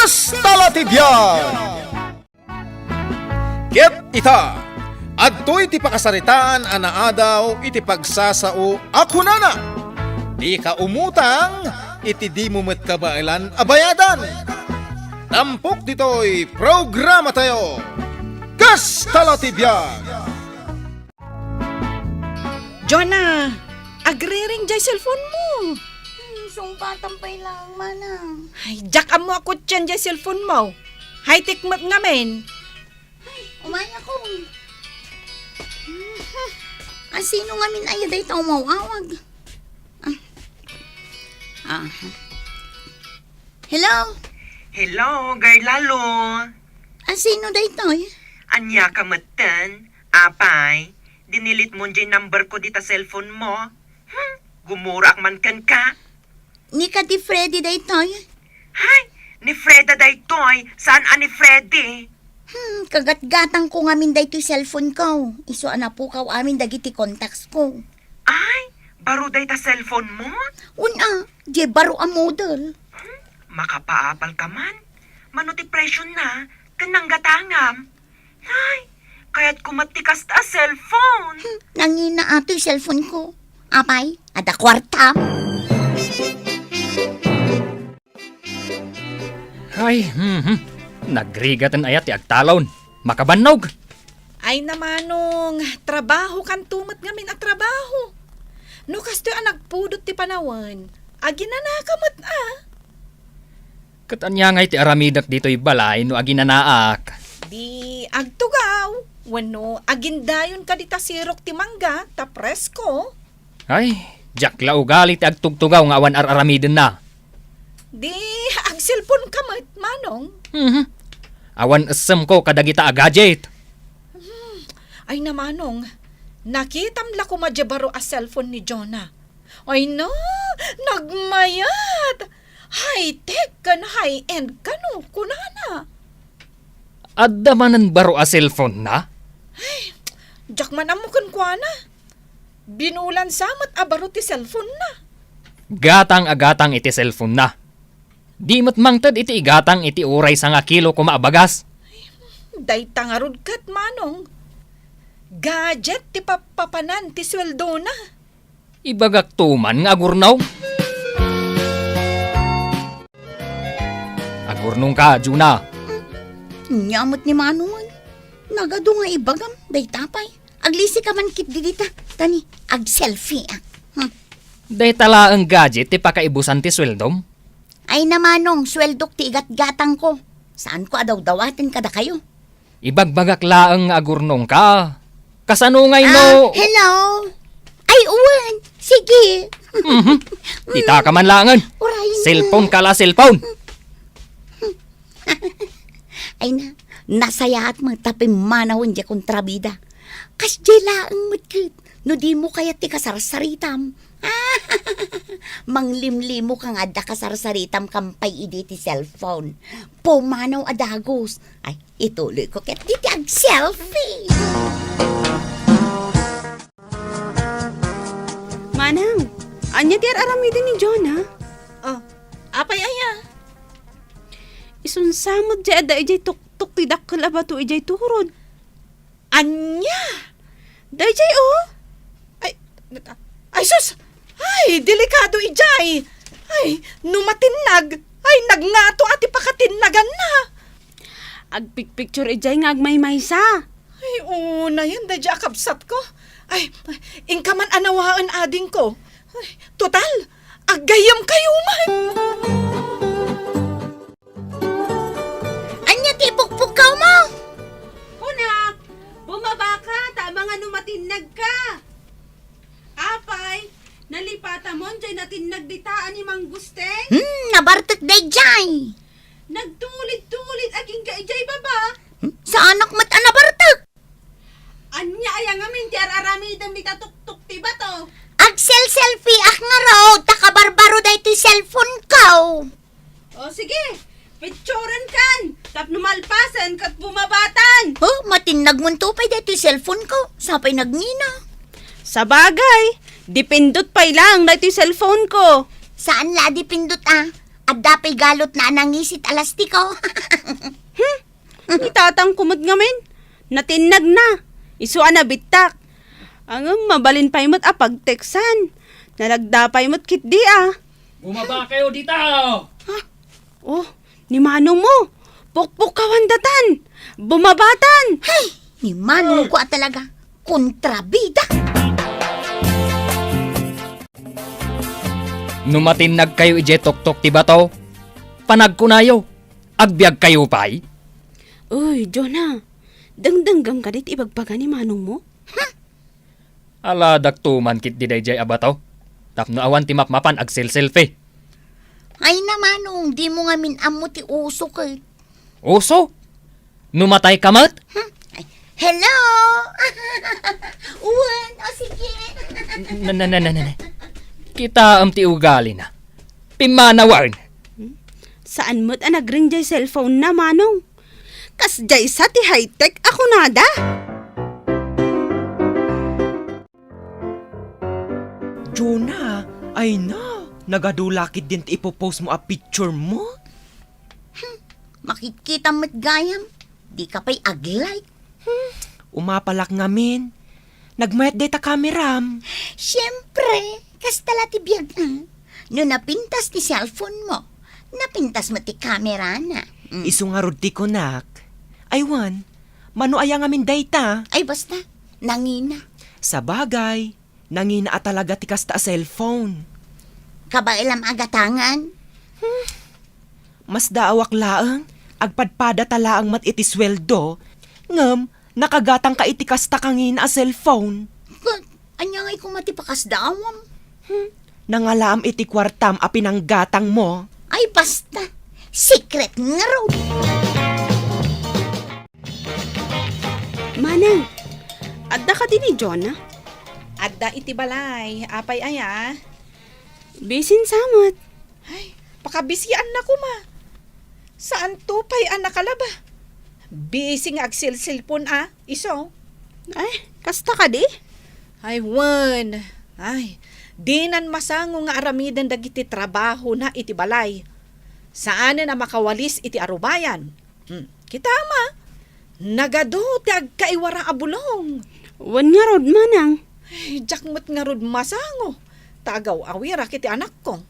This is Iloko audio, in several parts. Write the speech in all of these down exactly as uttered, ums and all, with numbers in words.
Kasta la ti biag! Ket ita, adtoy ti pakasaritaan a naadaw iti pagsasao a kunana, "Dika umutang iti dimo met kabaelan a bayadan." Tampok ditoy programatayo, Kasta la ti biag! Jonah, agriring jay cellphone mo. Hmm, sungpatan pay lang, manang. Ay, diak ammo a kutsen jay cellphone mo. High-tech met ngamin. Ay, umayakon. Mhm. Asino ngamin aya dayta umaw-awag? Ah. Aha. Hello? Hello, Girl Lalo. Asino daytoy? Ania ka metten? Apay, dinilit mo jay number ko dita cellphone mo? Hmm, gumuraak man kenka. Ni kadi Freddy daytoy? Hay, ni Freda daytoy. Saan a ni Freddy? Hmm, kagatgatang ko ngamin daytoy cellphone ko. Isu a napukaw amin dagiti contacts ko. Ay, baro dayta cellphone mo? Una, di baro a model. Hmm, makapaapal ka man. Mano ti presyo na, ken nanggatangam. Ay, kayat ko met ti kasta a cellphone. Hmm, nangina atoy cellphone ko. Apay, adda kuarta. Ay, hmm, hmm. Nagrigaten aya ti agtalon. Makabannog. Ay, namanong, trabaho kanto met ngamin a trabaho. No kastoy a nagpudot ti panawen, aginanaka met a. Ket ania ngay ti aramidek ditoy balay no aginanaak? Di agtugaw, wenno agindayon ka dita sirok ti mangga ta presko. Ay, diak la ugali ti agtugtugaw nga awan ar-aramidenna. Di agselpon ka met, Manong. Mhm. Awan essemko kadagita a gadget. Hmm. Ay na, Manong, nakitam la koma diay baro a cellphone ni Jonah. Ay na, nagmayat! High-tech ken high-end kano, kunana. Adda manen baro a cellphone na? Ay, diak man ammo kenkuana. Binulan sa met a baro ti cellphone na. Gatang a gatang iti cellphone na. Di met mangted iti igatang iti uray sanga kilo koma a bagas. Dayta ngarud ket, Manong. Gadget ti papapanan ti sueldo na. Ibagak to man nga agurnaw. Agurnongka, Juna. Nia met ni Manong. Nagadu nga ibagam, dayta pay. Aglisi ka man ketdi dita, ta ni, agselfie, ah. Hmm. Dayta laeng gadget ti pakaibusan ti sueldom? Ay na, Manong, sueldok ti igatgatangko. Saanko a dawdawaten kadakayo. Ibagbagak laeng nga agurnongka. Kasano ngay no? Ah, hello? Ay, wen. Sige. Mhm. Ita ka man laengen. Uray na. Cellphone ka la, cellphone. Ay na, nasayaat met ta pimmanawen diay kontrabida. Kasdiay laeng met ket, no dimo kayat ti kasarsaritam. Manglimlimo ka nga adda kasarsaritam kam pay idi ti cellphone. Pumanaw a dagus. Ay, ituloy ko ket diti agselfie. Manang, ania ti ar-aramiden ni Jonah? Oh, apay aya? Isunsa met diay adda idiay tuktok ti dakkel a bato idiay turod. Ania? Daydiay, oh. Ay, ay, sus! Ay, delikado idiay! Ay, no matinnag, ay, nagngato a ti pakatinnaganna. Agpikpicture idiay nga agmaymaysa. Ay, unayen daydiay a kabsatko. Ay, inka man a nawaen, adingko. Ay, total, aggayyemkayo man. Ania ti ipukpukkaw mo? Kuna, bumaba ka, ta amangan no matinnag ka. Apay, nalipatamon diay natinnag dita a ni Manggusteng? Hmm, nabartek daydiay. Nagtulid-tulid agingga idiay baba. Hmm, saanak met a nabartek. Ania aya ngamin ti ar-aramidem dita tuktok ti bato? Agselselfie-ak ngarud, ta kabarbaro daytoy cellphone ko. O sige, picturen kan, tapno malpasen ket bumabatan. Oh, matinnag man to pay daytoy cellphone ko. Sapay nagngina. Sabagay, dipindot pay lang daytoy cellphone ko. Saan la a dipindot a? Adda pay galotna a nangisit a lastiko. Hmm? Ni tatangko met ngamin, natinnag na. Isu a nabittak. Ngem mabalin pay met a pagteksan. Nalagda pay met ketdi a. Bumaba kayo dito! Oh, ni manong mo. Pukpukawan datan. Bumabatan. Hey, ni manong ko a talaga. Kontrabida. No matinnag kayo idiay tuktok ti bato, panagkunayo, agbiag kayo pay? Uy, Jonah, dengdenggem kadi ti ibagbaga ni manong mo? Aladaktay man ketdi daydiay a bato. Tapno awan ti mapmapan agselselfie. Ay na, manong, dimo ngamin ammo ti uso ket. Uso? No matay ka met? Hmm? Ay, hello? Wen, o sige. Na, na, na, na, na, na. Kitaem ti ugalina. Pimmanawen. Hmm? Saan met a nagring jay cellphone na, manong? Kasjay sa ti high-tech a kunada. Jonah, ay na, nagadu la ketdin ti ipopost mo a picture mo? Hmm, makitkitam met gayam, di ka pay ag-like. Hmm, umapalak ngamin. Nagmayat dayta kameram. Siempre, kasta la ti biag, ah. No napintas ti cellphone mo, napintas met ti kamerana. Mm. Isu ngarud ti kunak. Ay wen, mano aya ngamin dayta? Ay basta, nangina. Sabagay, nangina a talaga ti kasta a cellphone. Kabaelam a gatangan? Hmm. Masdaawak laeng, agpadpadata laeng met iti sueldo, ngem nakagatangka iti kasta kangina a cellphone. Ket, ania ngay koma ti pakasdaawam? Hmm. Nangalaam iti kuartam a pinanggatangmo. Ay, basta. Secret ngarud. Manang, adda kadi ni Jonah? Adda iti balay. Apay aya? Bisin sa met. Ay, pakabisianna koma. Saanto pay a nakalaba. Busy nga agselselpon a, isu. Ay, kasta kadi? Ay, wen. Ay, dinan masango nga aramiden dagiti trabahona iti balay. Saanen a makawalis iti arubayan. Hmm, kitam a, nagadu ti agkaiwara a bulong. Wen ngarud, manang. Ay, diak met ngarud masango, ta agaw-awirak iti anakko.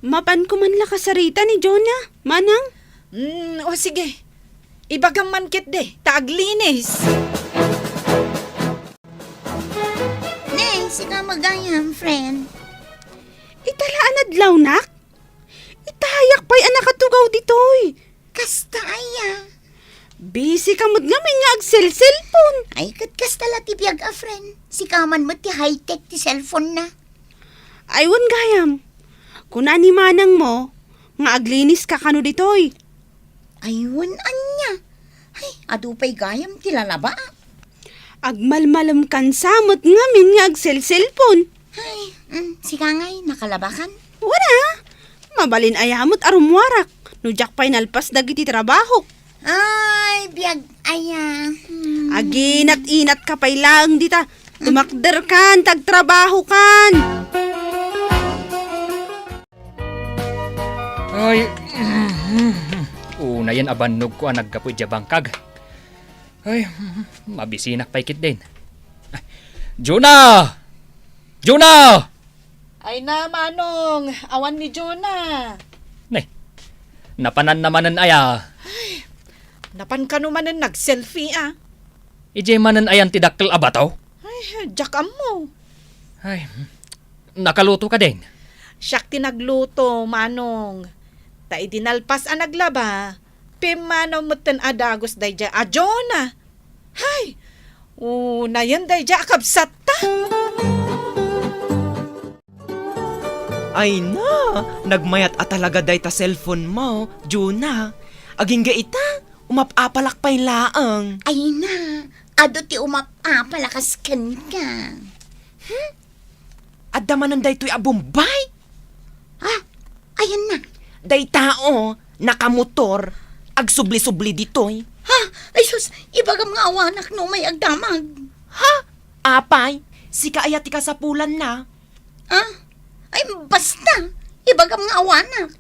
Mapanko man la kasarita ni Jonah, manang. Hmm, o sige. Ibagam man ketdi, ta aglinis. Ne, sika met gayam, friend. Ita la a nadlawnak? Itayak pay a nakatugaw ditoy. Kasta aya? Busy ka met ngamin nga agselselpon. Ay, ket kasta la ti biag a friend. Sika man met ti high-tech ti cellphone na. Ay, wen gayam. Kuna ni manang mo nga aglinis ka kano ditoy. Ay, wen ania? Ay, adu pay gayam ti lalaba. Agmalmalemkan sa met ngamin nga agselselpon. Ay, mm, sika ngay, nakalabakan? Wala. Mabalin aya met a rummuarak no diak pay nalpas dagiti trabahok. Ay, biag aya. Hmm. Aginat-inat ka pay laeng dita. Tumakderkan, tagtrabahokan. Ay, unayen a bannogko a naggapu idiay bangkag. Ay, mabisinak pay ketdin. Jonah! Jonah! Ay na, Manong, awan ni Jonah. Ne, napananna manen aya? Ay, napan kano manen nag-selfie, a? Idiay manen ayan ti dakkel a bato? Ay, diak ammo. Ay, nakaluto ka din? Siak ti nagluto, Manong. Ta idi nalpas a naglaba, pimmanaw metten a dagus daydiay a Jonah. Hay! Unayen daydiay a kabsatta. Ay na, nagmayat a talaga dayta cellphone mo, Jonah. Agingga ita, umap-apalak pay laeng. Ay na, adu ti umap-apal a kas kenka. Hmm? Adda manen daytoy a Bombay? Ah, ayanna? Dayta, o, nakamotor. Agsubli-subli ditoy. Ha? Ay sus, ibagam nga awanak no may agdamag. Ha? Apay, sika aya ti kasapulanna? Ah? Ay, basta. Ibagam nga awanak.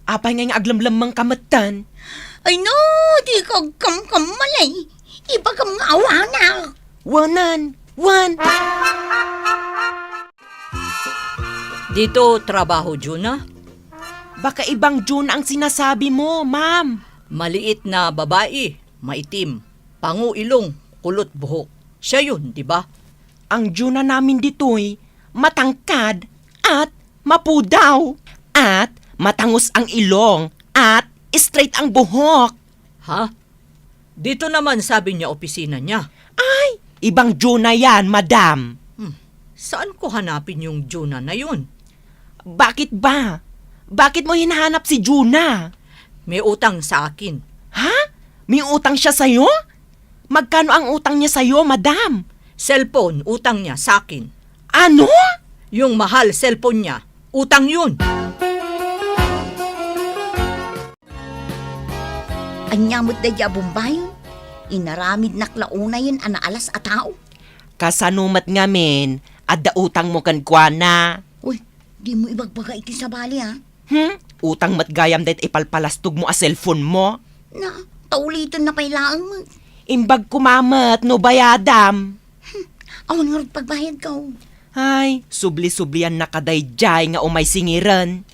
Apay ngay nga aglemlemmengka metten? Ay no, dika agkamkammalay. Ibagam nga awanak. Wanan, wan. Dito trabaho, Juna? Baka ibang Juna ang sinasabi mo, ma'am. Maliit na babae, maitim, pango ilong, kulot buhok. Siya yun, di ba? Ang Juna namin ditoy, matangkad at mapudaw at matangus ang ilong at straight ang buhok. Ha? Dito naman sabi niya opisina niya. Ay, ibang Juna yan, madam. Hmm, saan ko hanapin yung Juna na yun? Bakit ba? Bakit mo hinahanap si Juna? May utang sa akin. Ha? May utang siya sa'yo? Magkano ang utang niya sa'yo, madam? Cellphone, utang niya sa akin. Ano? Yung mahal cellphone niya, utang yun. Ania met daydi a bumbayon? Inaramidnak la unayen a naalas a tao. Kasano met ngamin, adda utangmo kenkuana? Uy, dimo ibagbaga iti sabali, a. Hmm? Utang met gayam dayta ipalpalastogmo a cellphone mo? Na, ta ulitenna pay laeng met. Imbag koma met no bayadam. Hmm, awan ngarud pagbayadko. Ay, subli-subliannaka daydiay nga umay singiren.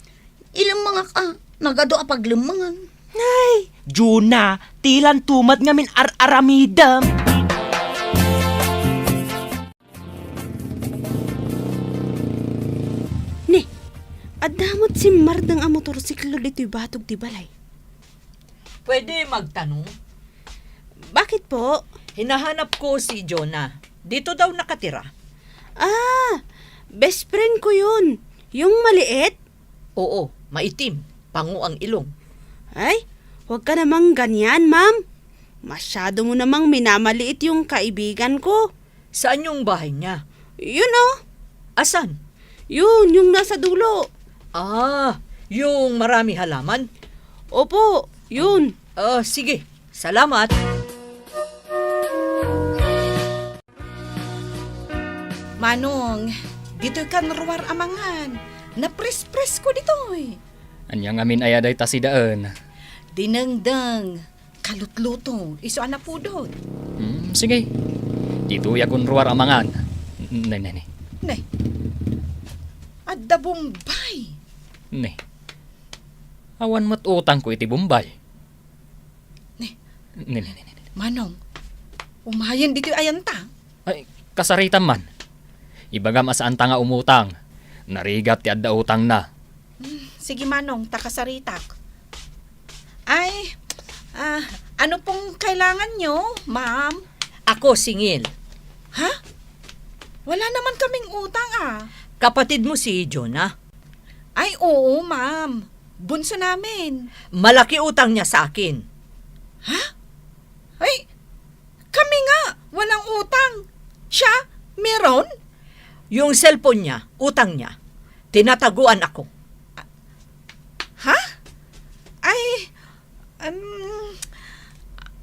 Ilemmengak a, nagadu a paglemmengan. Ay, Juna, ti lanto met ngamin ar-aramidem. Ni, adda met simmardeng a motorsiklo ditoy batog ti balay. Pwede magtanong? Bakit po? Hinahanap ko si Jonah. Dito daw nakatira. Ah, best friend ko yun. Yung maliit? Oo, maitim. Pango ang ilong. Ay, huwag ka namang ganyan, ma'am. Masyado mo namang minamaliit yung kaibigan ko. Saan yung bahay niya? Yun, oh. Asan? Yun, yung nasa dulo. Ah, yung marami halaman? Opo, yun. Ah, sige. Salamat. Manong, ditoy kan ruar a mangan. Napres-pres ko ditoy. Ania ngamin aya dayta sidaen? Dinengdeng. Kalutluto, isu a napudot. Hmm, sige. Ditoy akon ruar a mangan. Ne, ne, ne. Ne. Adda Bombay. Ne. Awan met utangko iti Bombay. Ne. Ne, ne, ne, ne, ne. Manong, umayen ditoy ayanta. Ay, kasaritam man. Ibagam a saanta nga umutang. Narigat ti adda utangna. Hmm, sige, Manong, ta kasaritak. Ay, ah, ano pong kailangan nyo, ma'am? Ako, singil. Ha? Wala naman kaming utang, ah. Kapatid mo si Jonah? Ay, oo, ma'am. Bunso namin. Malaki utang niya sa akin. Ha? Ay, kami nga, walang utang. Siya, meron? Yung cellphone niya, utang niya. Tinataguan ako. Ha? Ay, um,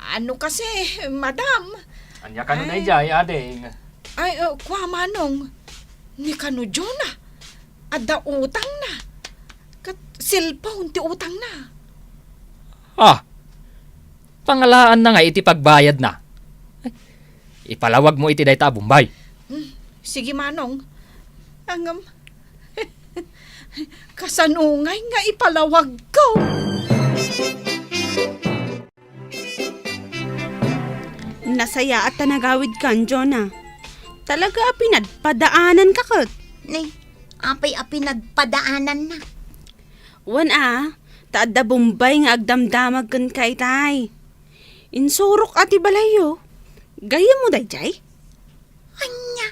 ano kasi, madam? Ania kano daydiay, ading? Ay, uh, kwa, manong. Ni kano Jonah? Adda utangna. Ket cellphone ti utangna. Ah, pangalaanna nga iti pagbayadna. Ay, ipalawagmo iti dayta a Bombay. Hmm, sige, manong. Ngem, kasano ngay nga ipalawagko? Nasayaat ta nagawidkan, Jonah. Talaga a pinadpadaananka ket. Ne, apay a pinadpadaananna? Wen a, ta adda Bombay nga agdamdamag kenka itay. Insurok a ti balayyo. Gayyemmo daydiay? Ania?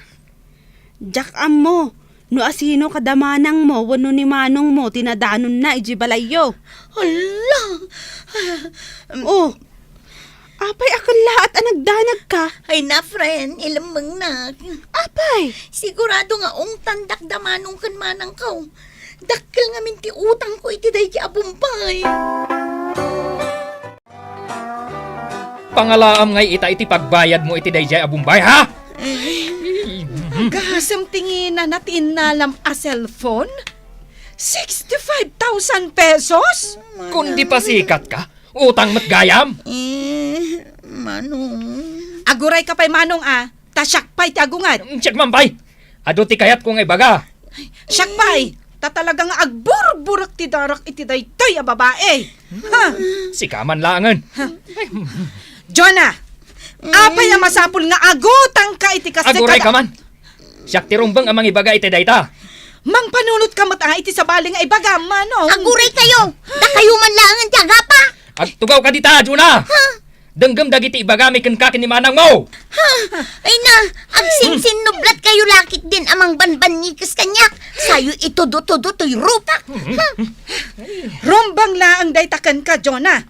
Diak ammo no asino kada manangmo wenno ni manongmo ti nadanonna idiay balayyo. Hala! Oh, apay a kellaat a nagdanagka? Ay na, friend, ilemmengnak. Apay? Sigurado nga ungtandak da manong ken manangko. Dakkel ngamin ti utangko iti daydi a Bombay. Pangalaam ngay ita iti pagbayadmo iti daydiay a Bombay, ha? Gasem ti nginana ti innalam a cellphone? Sixty-five thousand pesos? Kundi pasikat ka, utang met gayam. Eh, Manong. Aguray ka pay, Manong, a. Ta siak pay ti agungad. Siak man pay. Adu ti kayatko nga ibaga. Siak pay. Ta talaga nga agburburek ti darak iti daytoy a babae. Ha? Sika man laengen. Jonah, apay a masapul nga agutangka iti kas-, Aguray ka man. Siak ti rumbeng a mangibaga iti dayta. Mangpanunot ka met a iti sabali nga ibagam, Manong. Aguray kayo! Dakayo man laengen ti agapa! Agtugaw ka dita, Jonah! Ha? Denggem dagiti ibagami kenka ken ni manangmo! Ha? Ay na, agsinsinnublat kayo lakit din a mangbanbannikes kaniak. Sayo itudo-tudo toy rupak. Ha? Rumbeng laeng dayta kenka, Jonah.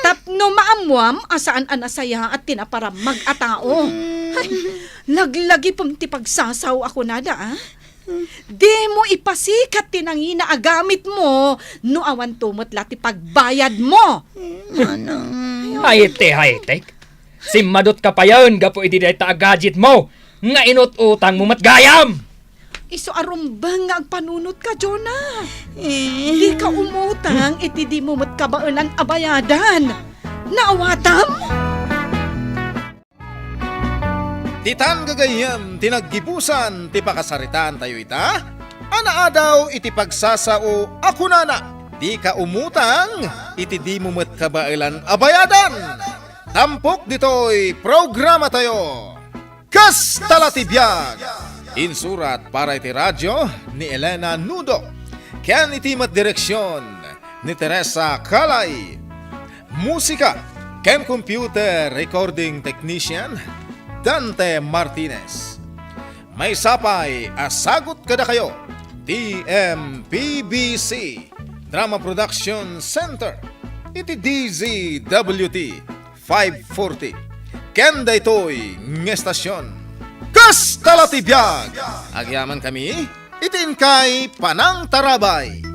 Tapno maammuam a saan a nasayaat ti naparammag a tao. Ay, laglagipem ti pagsasao a kunada, a. Dimo ipasikat ti nangina a gamitmo no awanto met la ti pagbayadmo. Manang. Ay, ti, ay, ti. Simmadot ka payen gapu iti dayta a gadgetmo nga inut-utangmo met gayam. Isu a rumbeng nga agpanunotka, Jonah. Eh. Dika umutang iti dimo met kabaelan a bayadan. Naawatam? Ditan gagayyem ti naggibusan ti pakasaritaantayo ita a naadaw iti pagsasao a kunana, "Dika umutang iti dimo met kabaelan a bayadan." Tampok ditoy programatayo. Kasta la ti biag! Insurat para iti radyo ni Elena Nudo, ken iti met direksion ni Teresa Calay. Musika ken computer recording technician, Dante Martinez. Maysa pay a sagut kadakayo ti M P B C Drama Production Center iti D Z W T five forty. Ken daytoy nga estasion, Kasta la ti biag! Agyamankami iti inkay panangtarabay.